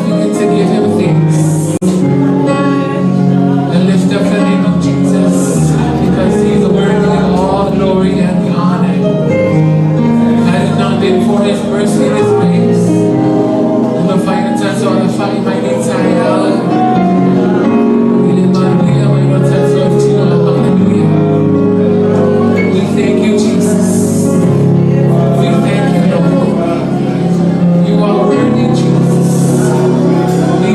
begin to give him thanks and lift up the name of Jesus because he is worthy of all glory and the honor. Had it not been for his mercy and his grace, hallelujah. We thank you, Jesus. We thank you, Lord. You are worthy, Jesus. We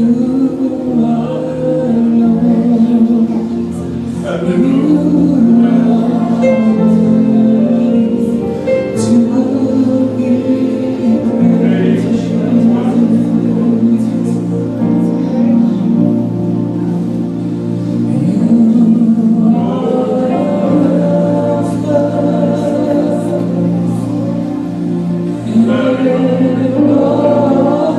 You are Lord. You are worthy to be praised. You are Alpha and Omega.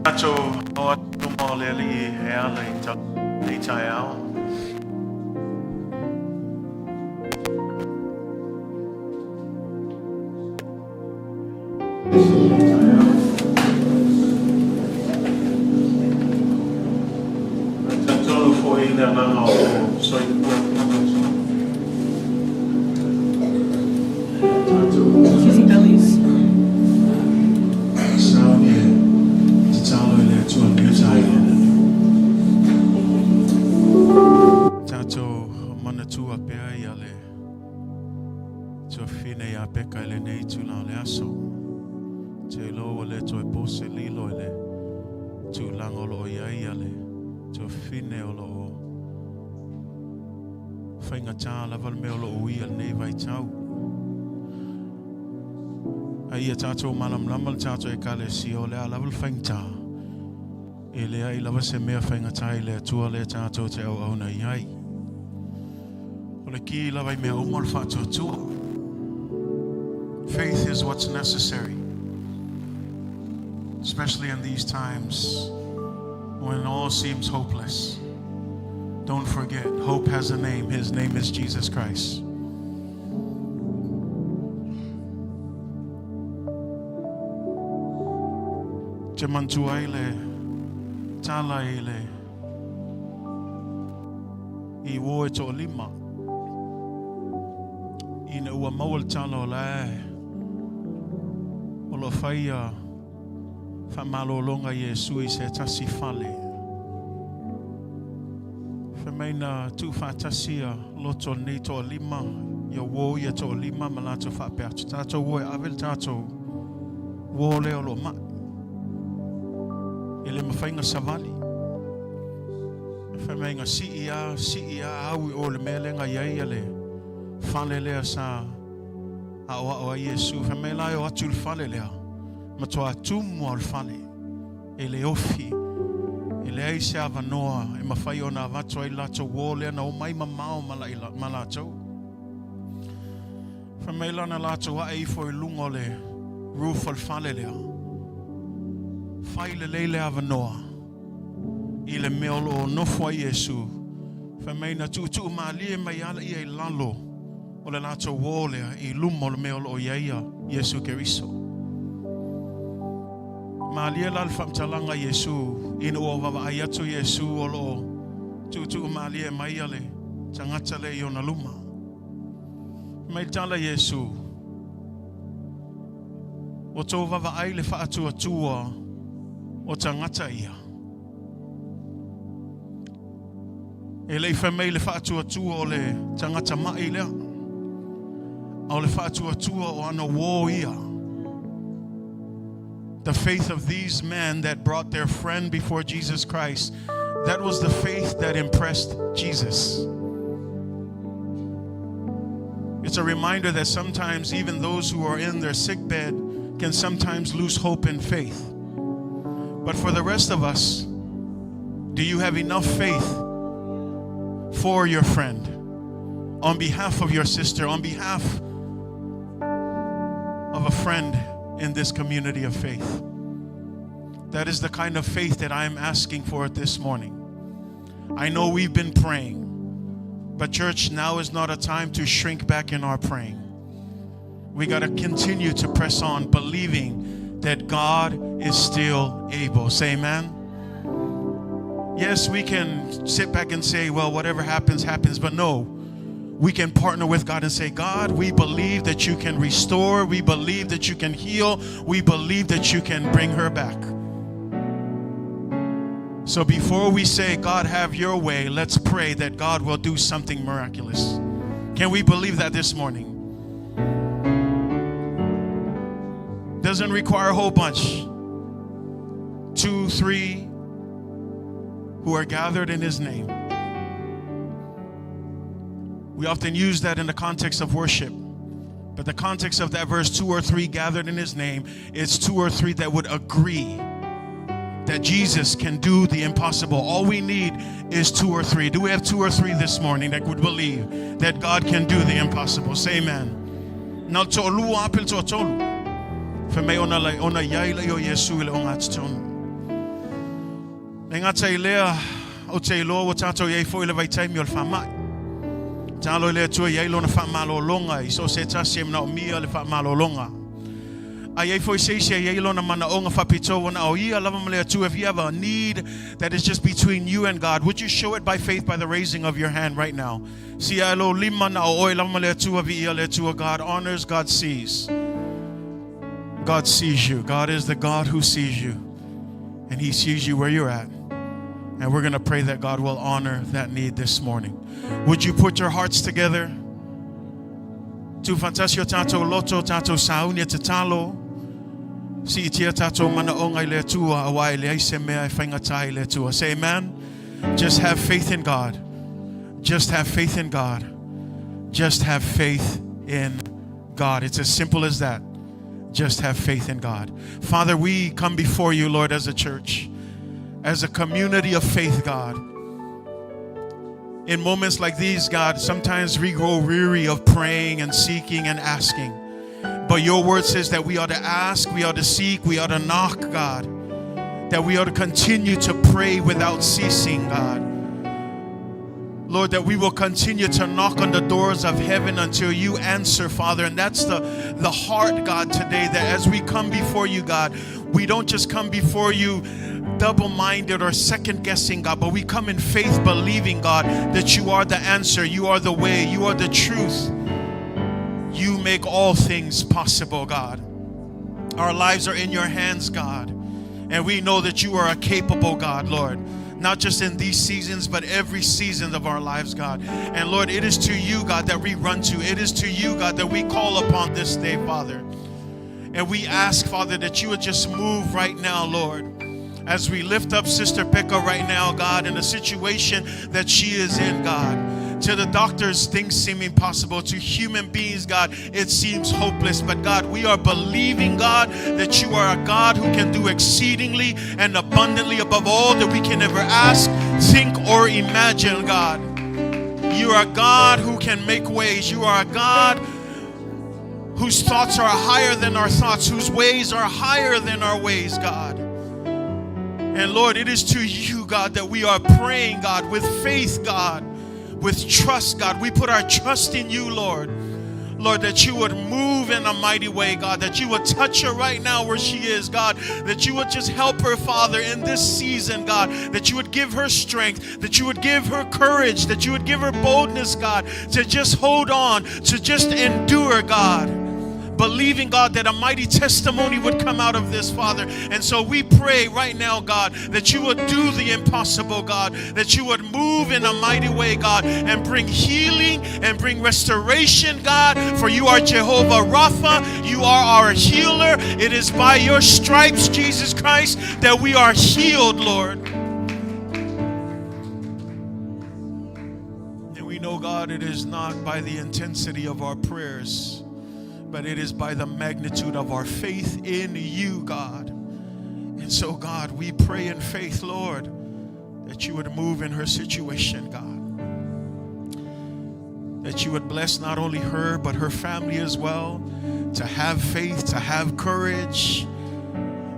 Tatou o atu i luma o le Alii e ala i lenei taeao. Talitonu foi i le agaga o lo soifua. Kissy bellies. Sauni e tatalo i le Atua lenei taeao. Tatou manatua pea ia le tuafafine ia Peka i lenei tula o le aso. Te iloa ua le toe po se lilo i le tulaga o lo o i ai ia le tuafafine o lo o faigata lava le mea o lo o uia lenei vaitau. A ia tatou malamalama le tatou Ekalesia o le a lava le faigata. E leai lava se mea faigata i le Atua lea tatou te auauna i ai. O le ki lava i mea uma o le faatuatua. Faith is what's necessary, especially in these times when all seems hopeless. Don't forget, hope has a name. His name is Jesus Christ. Te manatua ai le tala i le i uo e toalima ina ua maua le tala o la e o lo o faia faamalologa Iesu i se tasi fale. Fai mai na tuufaatasi ia loto lenei toalima, ia uo ia toalima ma latou faapea atu, tatou o e ave le tatou uo lea o lo o mai. E le mafai ona savali. Fai mai na sii a, sii a au i o le mea lea na i ai ia le fale lea sa aoao ai Iesu. Fai mai la e o atu i le fale lea, matua tumu lava o le fale. E le ofi, e leai se avanoa e mafai ona avatu ai le latou uo lea na omai mamao ma latou. Fai mai la na latou ae ifo i luga o le roof o le fale lea. Fai lelei le avanoa i le mea o lo o nofo ai Iesu. Fai mai na tuutuu malie mai ala ia i lalo o le latou uo lea i luma o le mea o lo o i ai ia Iesu Keriso. Malie la le faamatalaga a Iesu ina ua vaavaai atu Iesu o lo o tuutuu malie mai ia le tagata lea i ona luma. Mai tala Iesu, ua tou vaavaai le faatuatua o tagata ia. E le i fai mai le faatuatua o le tagata mai lea, a o le faatuatua o ana uo ia. The faith of these men that brought their friend before Jesus Christ, that was the faith that impressed Jesus. It's a reminder that sometimes even those who are in their sick bed can sometimes lose hope and faith. But for the rest of us, do you have enough faith for your friend, on behalf of your sister, on behalf of a friend in this community of faith? That is the kind of faith that I'm asking for this morning. I know we've been praying, but church, now is not a time to shrink back in our praying. We got to continue to press on, believing that God is still able. Say amen. Yes, we can sit back and say, well, whatever happens, happens. But no, we can partner with God and say, God, we believe that you can restore. We believe that you can heal. We believe that you can bring her back. So before we say, God, have your way, let's pray that God will do something miraculous. Can we believe that this morning? Doesn't require a whole bunch. 2, 3 who are gathered in his name. We often use that in the context of worship. But the context of that verse, 2 or 3 gathered in his name, it's 2 or 3 that would agree that Jesus can do the impossible. All we need is 2 or 3. Do we have 2 or 3 this morning that would believe that God can do the impossible? Say amen. Na toalua ape le toatolu. Fai mai ona, ona iai lea o Iesu i le ogatotonu. Le gata i lea, ou te iloa ua tatou i ai foi i le vaitaimi o le faamai. Tatalo i le Atua e i ai lona faamalologa i so o se tasi e manaomia le faamalologa. A i ai foi se isi e i ai lona manaoga faapitoa ua na o ia lava ma le Atua, if you have a need that is just between you and God, would you show it by faith by the raising of your hand right now? Sii ae lou lima na o oe lava ma le Atua, viia le Atua. God honors, God sees. God sees you. God is the God who sees you. And He sees you where you're at. And we're going to pray that God will honor that need this morning. Would you put your hearts together? Tuufaatasi o tatou loto, tatou sauni e tatalo. Siitia tatou manaoga i le Atua, auā e leai se mea e faigata i le Atua. Say amen. Just have faith in God. Just have faith in God. Just have faith in God. It's as simple as that. Just have faith in God. Father, we come before you, Lord, as a church, as a community of faith, God. In moments like these, God, sometimes we grow weary of praying and seeking and asking. But your word says that we ought to ask, we ought to seek, we ought to knock, God. That we ought to continue to pray without ceasing, God. Lord, that we will continue to knock on the doors of heaven until you answer, Father. And that's the, the heart, God, today, that as we come before you, God, we don't just come before you double minded or second guessing, God, but we come in faith, believing, God, that you are the answer, you are the way, you are the truth. You make all things possible, God. Our lives are in your hands, God. And we know that you are a capable God, Lord. Not just in these seasons, but every season of our lives, God. And Lord, it is to you, God, that we run to. It is to you, God, that we call upon this day, Father. And we ask, Father, that you would just move right now, Lord. As we lift up Sister Peka right now, God, in the situation that she is in, God. To the doctors, things seem impossible. To human beings, God, it seems hopeless. But God, we are believing, God, that you are a God who can do exceedingly and abundantly above all that we can ever ask, think, or imagine, God. You are a God who can make ways. You are a God whose thoughts are higher than our thoughts, whose ways are higher than our ways, God. And Lord, it is to you, God, that we are praying, God, with faith, God, with trust, God. We put our trust in you, Lord. Lord, that you would move in a mighty way, God, that you would touch her right now where she is, God, that you would just help her, Father, in this season, God, that you would give her strength, that you would give her courage, that you would give her boldness, God, to just hold on, to just endure, God believing, God, that a mighty testimony would come out of this, Father. And so we pray right now, God, that you would do the impossible, God, that you would move in a mighty way, God, and bring healing and bring restoration, God, for you are Jehovah Rapha, you are our healer. It is by your stripes, Jesus Christ, that we are healed, Lord. And we know, God, it is not by the intensity of our prayers, but it is by the magnitude of our faith in you, God. And so, God, we pray in faith, Lord, that you would move in her situation, God. That you would bless not only her, but her family as well, to have faith, to have courage.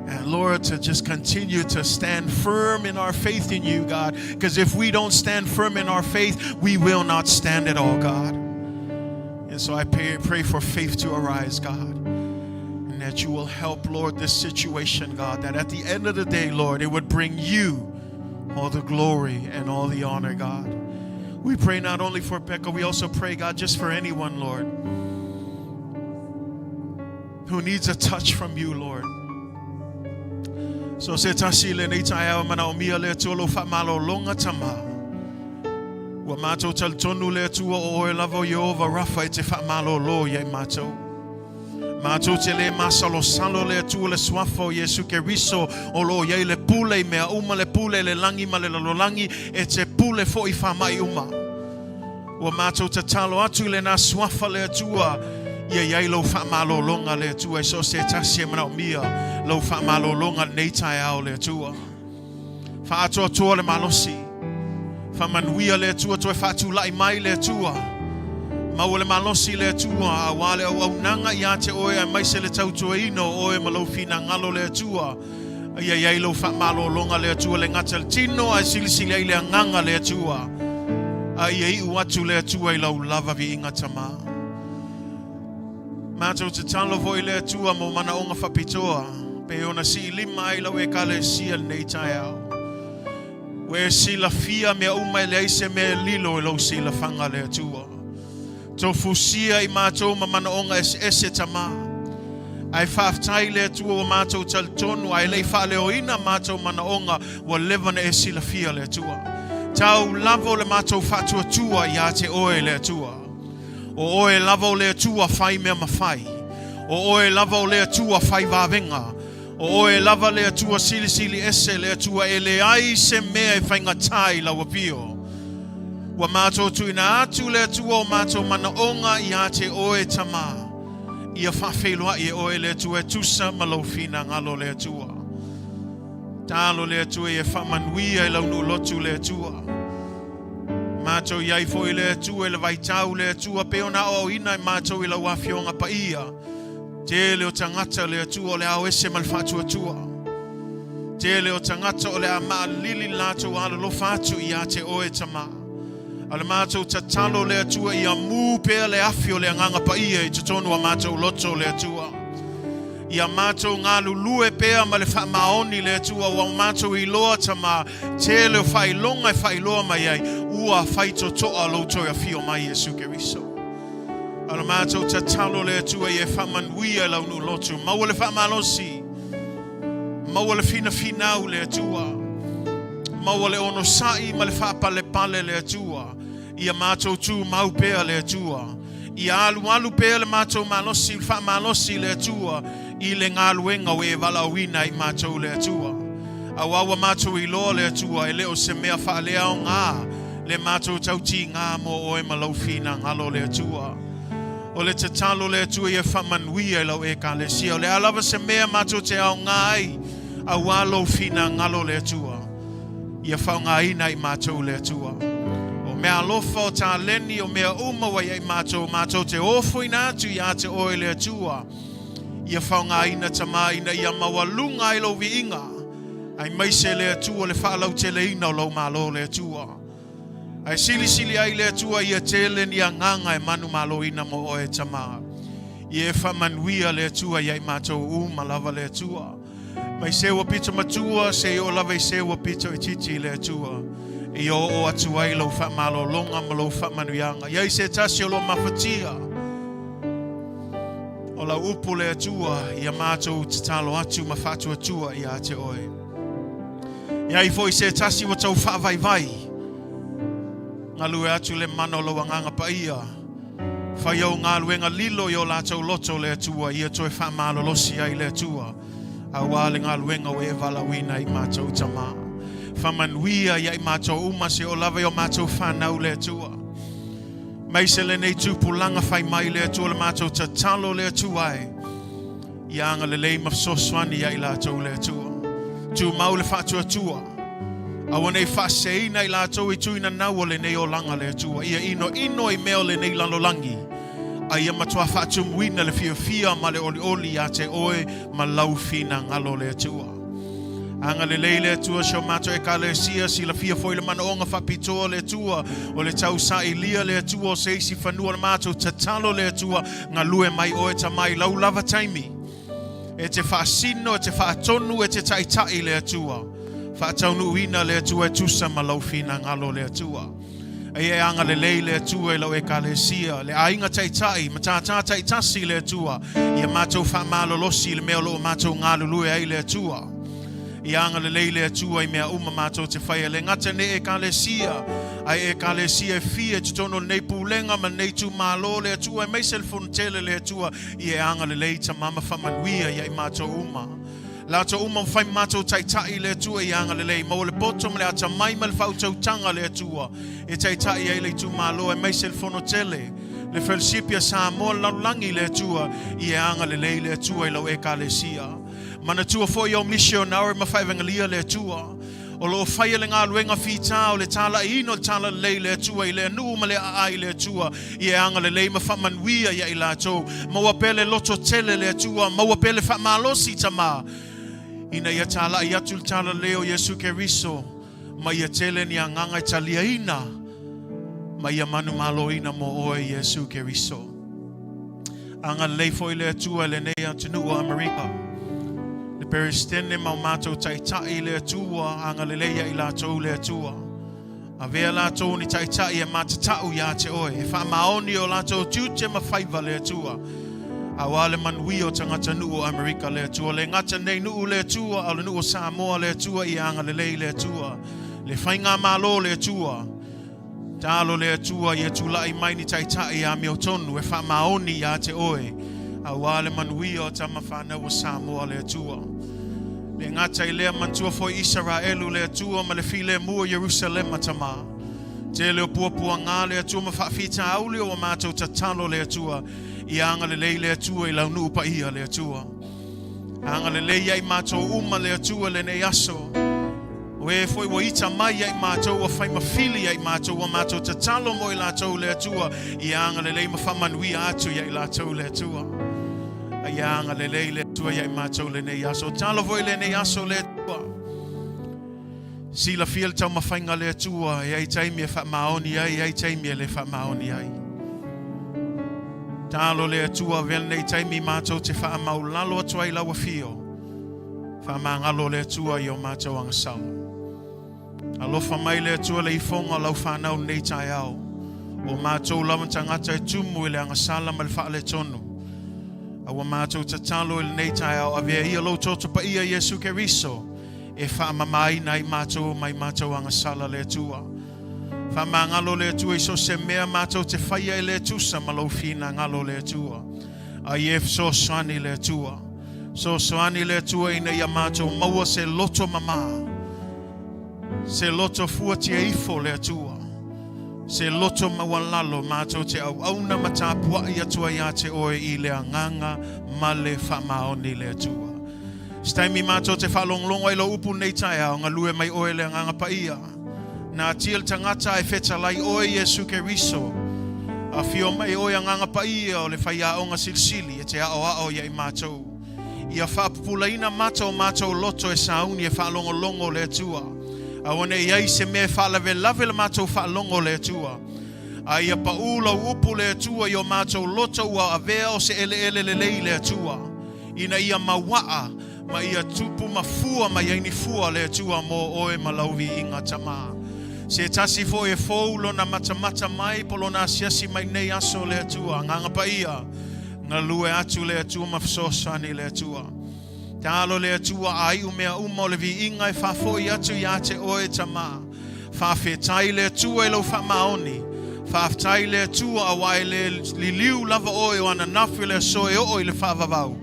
And Lord, to just continue to stand firm in our faith in you, God. Because if we don't stand firm in our faith, we will not stand at all, God. And so I pray, pray for faith to arise, God. And that you will help, Lord, this situation, God. That at the end of the day, Lord, it would bring you all the glory and all the honor, God. We pray not only for Becca, we also pray, God, just for anyone, Lord, who needs a touch from you, Lord. So se tasi i lenei taeao manaomia le Atua lou faamalologa tama. Ua matou talitonu le Atua o oe lava o Ieova Rafa e te faamalolo ia i matou. Matou te le masalosalo le Atua le suafa o Iesu Keriso o lo o i ai le pule i mea uma le pule i le lagi ma le lalolagi e te pule foi i faamai uma. Ua matou tatalo atu i lena suafa le Atua ia i ai lou faamalologa le Atua i so o se tasi e manaomia lou faamalologa lenei taeao le Atua. Faaatoatoa le malosi. Faamanuia le Atua toe faatulai mai le Atua. Maua le malosi le Atua auā le auaunaga ia te oe aemaise le tautuaina o oe ma lou finagalo le Atua. A ia i ai lou faamalologa le Atua le gata le tino ae silisili ai le agaga le Atua. A ia iu atu le Atua i lau lava viiga Tamā. Matou tatalo foi le Atua mo manaoga faapitoa pe ona siilima ai lau Ekalesia lenei taeao. Ua e silafia mea uma e leai se mea e lilo i lou silafaga le Atua. Tofusia i matou ma manaoga eseese Tamā. Ae faafetai le Atua ua matou talitonu ae le i faaleoina matou manaoga ua leva na e silafia le Atua. Tau lava o le matou faatuatua ia te oe le Atua. O oe lava o le Atua fai mea mafai. O oe lava o le Atua fai vavega. O oe lava le Atua silisili ese, le Atua e leai se mea e faigata i lau afio. Ua matou tuuina atu le Atua o matou manaoga ia te oe Tamā. Ia faafeiloai e oe le Atua e tusa ma lou finagalo le Atua. Talo le Atua ia faamanuia i lau nuu lotu le Atua. Matou i ai foi le Atua i le vaitau le Atua pei ona aoaoina e matou i lau afioga paia. Tele o tagata le Atua o le ao ese ma le faatuatua. Tele o tagata o le a maalili le latou alolofa atu ia te oe Tamā. A le matou tatalo le Atua ia mū pea le afi o le Agaga Paia i totonu o matou loto le Atua. Ia matou galulue pea ma le faamaoni le Atua ua matou iloa Tamā tele o faailoga e faailoa mai ai ua faitotoa lou toe afio mai Iesu Keriso. A le matou tatalo le Atua ia e faamanuia lau nuu lotu. Maua le faamalosi. Maua le finafinau le Atua. Maua le onosai ma le faapalepale le Atua. Ia matou tumau pea le Atua. Ia alualu pea le matou malosi, le faamalosi le Atua i le galuega ua e valaauina i matou le Atua. Auā ua matou iloa le Atua e le o se mea faaleaoga le matou tautiga mo oe ma lou finagalo le Atua. O le tatalo le Atua ia faamanuia i lau Ekalesia. O le a lava se mea matou te aoga ai, auā lou finagalo le Atua. Ia faaaogaina i matou le Atua. O mea alofa, o taleni, o mea uma ua ia i matou, matou te ofoina atu ia te oe le Atua. Ia faaaogaina Tamā ina ia maualuga ai lou viiga, aemaise le Atua le faalauteleina o lou Malo le Atua. Ae silisili ai le Atua ia tele ni agaga e manumaloina mo oe Tamā. Ia e faamanuia le Atua ia i matou uma lava le Atua. Mai se ua pito matua, se i oo lava i se ua pito itiiti le Atua. Ia oo atu ai lou faamalologa ma lou faamanuiaga. Ia i se tasi o lo mafatia o lau upu le Atua, ia matou tatalo atu ma faatuatua ia te oe. Ia ai foi se tasi ua tau faavaivai, galue atu le mana o lou Agaga Paia, fai au galuega lilo i o latou loto le Atua, ia toe faamalolosi ai le Atua, auā le galuega ua e valaauina i matou Tamā. Faamanuia ia i matou uma se oo lava i o matou fanau le Atua. Mai se lenei tupulaga fai mai le Atua le matou tatalo le Atua e. Ia agalelei ma fesoasoani ia i latou le Atua. Tumau le faatuatua. Aua nei faaseseina i latou i tuinanau o lenei olaga le Atua. Ia inoino i mea o lenei lalolagi. A ia matua faatumuina le fiafia ma le olioli ia te oe ma lau finagalo le Atua. Agalelei le Atua si o matou Ekalesia, silafia foi le manaoga faapitoa le Atua, o le tausailia le Atua o se isi fanua o le matou tatalo le Atua, galue mai oe Tamā i lau lava taimi. E te faasino, e te faatonu, e te taitai le Atua. Faataunuuina le Atua e tusa ma lau finagalo le Atua. Aia e agalelei le Atua i lau Ekalesia, le aiga taitai, matata taitasi le Atua, ia matou faamalolosi i le mea o lo o matou galulue ai le Atua. Ia agalelei le Atua i mea uma matou te faia, le gata nei Ekalesia, ae Ekalesia e fia i totonu o lenei pulega ma lenei itumalo le Atua, aemaise le fonotele le Atua, ia e agalelei Tama ma faamanuia ia i matou uma. Latou uma ma fai ma matou taitai le Atua ia agalelei, maua le poto ma le atamai ma le faautautaga le Atua e taitai ai le itumalo aemaise le fono tele, le fellowship a Samoa le lalolagi le Atua ia agalelei le Atua i lau Ekalesia. Manatua foi au missionary ma faevengelia le Atua o lo o faia le galuega fita o le talaiina o le talalelei le Atua i le nuu ma le aai le Atua ia agalelei ma faamanuia ia i latou. Maua pea le loto tele le Atua, maua pea le faamalosi Tamā. Ina ia tālaʻi atu le Talalelei o Iesu Keriso, ma ia tele ni agaga e taliaina ma ia manumaloina mo oe Iesu Keriso. Agalelei foi le Atua i lenei atunuu o Amerika. Le Peresetene ma o matou taitai le Atua, agalelei ia i latou le Atua. Avea latou ni taitai e matatau iā te oe, e faamaoni o latou tiute ma faiva le Atua. Auā le manuia o tagata nuu o Amerika le Atua, le gata nei nuu le Atua, a o le nuu o Samoa le Atua ia agalelei le Atua. Le faigamalo le Atua. Talo le Atua ia tulai mai ni taitai amiotonu e faamaoni iā te oe, auā le manuia o tama fanau o Samoa le Atua. Le gata i lea manatua foi Isaraelu le Atua ma le filemu o Ierusalema Tamā. Tele o puapuagā le Atua ma faafitauli o ua matou tatalo le Atua ia agalelei le Atua i lau nuu paia le Atua. Agalelei ia i matou uma le Atua lenei aso. O e foi ua ita mai ia i matou ua fai ma fili ia i matou ua matou tatalo mo i latou le Atua ia agalelei ma faamanuia atu ia i latou le Atua. A ia agalelei le Atua ia i matou lenei aso. Talo foi lenei aso le Atua. Silafia le taumafaiga le Atua e ai taimi e faamaoni ai, e ai taimi e le faamaoni ai. Talo le Atua avea lenei taimi matou te faamaulalo atu ai lau afio. Faamagalo le Atua i o matou agasala. Alofa mai le Atua le ifoga o lau fanau lenei taeao. O matou lava tagata e tumu i le agasala ma le faaletonu. A ua matou tatalo i lenei taeao, avea ia lou toto paia Iesu Keriso e faamamaina ai matou mai matou agasala le Atua. Faamagalo le Atua i so se mea matou te faia e le tusa ma lou finagalo le Atua. A ia e fesoasoani le Atua. Fesoasoani le Atua ina ia matou maua se loto mamā, se loto fuatia ifo le Atua, se loto maualalo matou te auauna ma tapuai atu ai ia te oe i le agaga ma le faamaoni le Atua. Se taimi matou te faalogologo ai lou upu nei taeao, galue mai oe le Agaga Paia. Natia le tagata ae fetalai oe Iesu Keriso. Afio mai oe Agaga Paia o le faiaoga silisili e te aoao ia i matou. Ia faapupulaina mata o matou loto e sauni e faalogologo le Atua. Aua ne i ai se mea e faalavelave le matou faalogo le Atua. A ia paʻū lau upu le Atua i o matou loto ua avea o se eleele lelei le Atua. Ina ia mauaa ma ia tupu ma fua mai ai ni fua le Atua mo oe ma lau viiga Tamā. Se tasi foi e fou lona matamata mai po lona asiasi mai nei aso le Atua, Agaga Paia, galue atu le Atua ma fesoasoani le Atua. Talo le Atua a iu mea uma o le viiga e faafoi atu iā te oe Tamā. Faafetai le Atua i lau faamaoni. Faafetai le Atua auā e le liliu lava oe o ananafi o le aso e oo i le faavavau.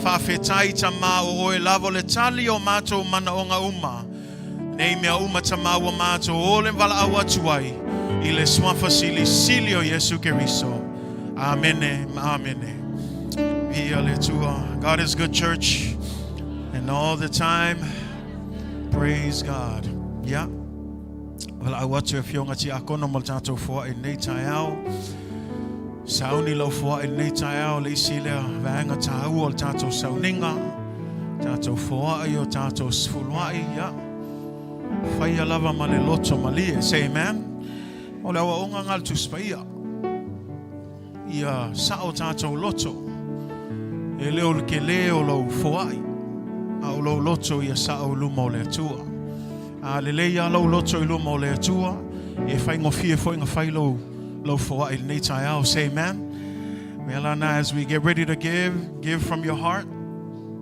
Faafetai Tamā o oe lava o le tali o matou manaoga uma. Nei mea uma Tamā ua matou ole valaau atu ai i le Suafa Silisili o Iesu Keriso. Amene ma amene. Viia le Atua. God is good, church. And all the time, praise God. Yeah. Valaau atu e afioga tiakono mo le tatou foai lenei taeao. Sauni lau foai lenei taeao le isi lea vaega tāua o le tatou sauniga. Tatou foai o tatou sefuluai. Yeah. Faia lava ma le loto malie. Say amen. O le aoaoga ngā le Tusi Paia. Ia sao tatou loto. E le o le kelē o lou foai, a o lou loto ia sao i luma o le Atua. A lelei lava lou loto i luma o le Atua, e faigofie foi na fai lou, lou foai i lenei taeao. Say amen. Mea lana, as we get ready to give, give from your heart.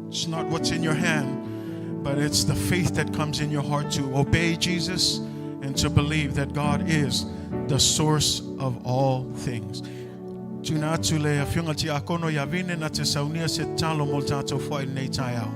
It's not what's in your hand, but it's the faith that comes in your heart to obey Jesus and to believe that God is the source of all things. Tuna atu le afioga tiakono ia Vine na te saunia se tatalo mo le tatou foai lenei taeao.